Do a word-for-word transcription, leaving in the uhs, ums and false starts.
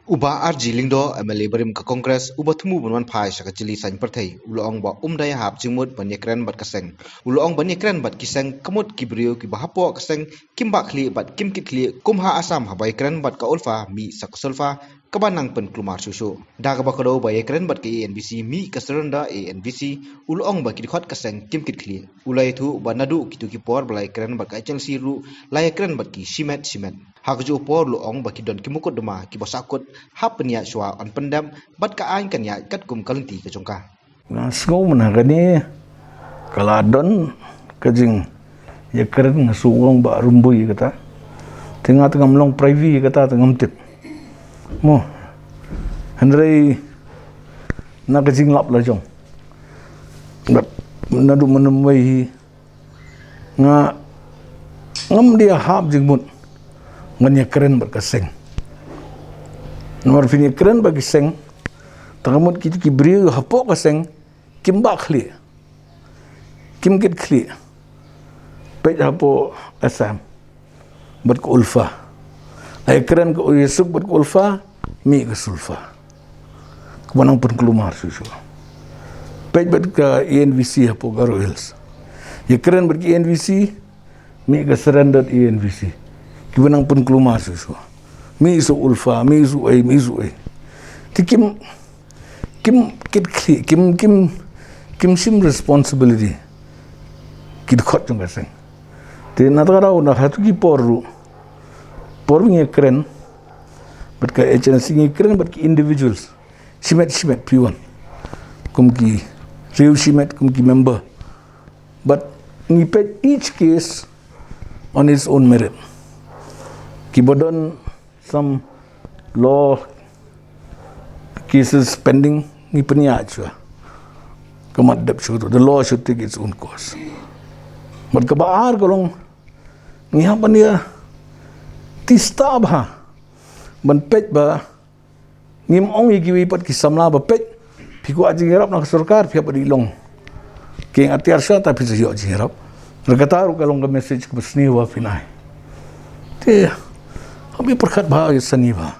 U Bah R G Lyngdoh, M L A barim ka Congress, uba thmu ban wan phai sha ka jylliew saiñ pyrthei, u la ong ba um dei hap jingmut ban ïakren bad ka seng. U la ong ban ïakren bad ki seng, ka mut ki briew kiba hapoh ka seng kim bah khlieh bad kim kit khlieh, kum ha Assam haba ïakren bad ka ULFA mih sa ka SULFA, kaba nang pynkulmar shuh shuh. Da kaba kdew ba ïakren bad ka A N V C mih ka surrender A N V C, u la ong ba ki dkhot ka seng kim kit khlieh. U la ïathuh ba naduh kito ki por ba la ïakren bad ka H N C ruh, la ïakren bad ki shimet shimet. Ha kajuh ka por u la ong ba ki don ki mukotduma kiba sahkut, hap pynïaid shuwa yn pyndep bad ka aiñ kan ïaid katkum ka lynti ka jong ka. Nga sngew mynta kane ka la don ka jingïakren, nga sngew ong ba rymbui kata. Te nga te ngam long privy kata te ngam tip. Mo. Hynrei na ka jinglap la jong. Bad naduh mynnym wei hi nga ngam dei hap jingmut ngan ïakren bad ka seng. Namar phin ïakren bad ki seng, ta ka mut kito ki briew hapoh ka seng kim bah khlieh, kim kit khlieh. Peit hapoh Assam bad ka ULFA. Ai kren ka Uri Suk bad ka ULFA, mih ka SULFA. Kaba nang pynkulmar shuh shuh. Peit bad ka A N V C hapoh Garo Hills. Ïakren bad ka A N V C, mih ka surrendered A N V C. Kiba nang pynkulmar shuh shuh. Mih sa ULFA, mih sa ei, mih sa ei. Te kim, kim kit khlieh, kim, kim, kim shim responsibility. Ki dkhot jong ka seng. Te na kata ka daw na ha kito ki por ruh, por ba ngi ïakren bad ka H N C, ngi ïakren bad ki individuals shimet shimet, phi wan, kum ki riew shimet, kum ki member. But ngi peit each case on its own merit. Kiba don some law cases pending, ngi pynïaid shuwa. Ka mat dep shuwa, the law should take its own course. Bad kaba ar ka long, ngi hap ban ïa tista bha ban peit ba ngim ong ïa kiwei pat ki samla ba peit, phi kwah jingïarap na ka sorkar, phi hap ban ïalong kieng atiar shuwa, ta phi sa ïoh jingïarap. Re kata ruh ka long ka message kaba sniew bha phin ai. Te hap ïa pyrkhat bha, ïa sani bha.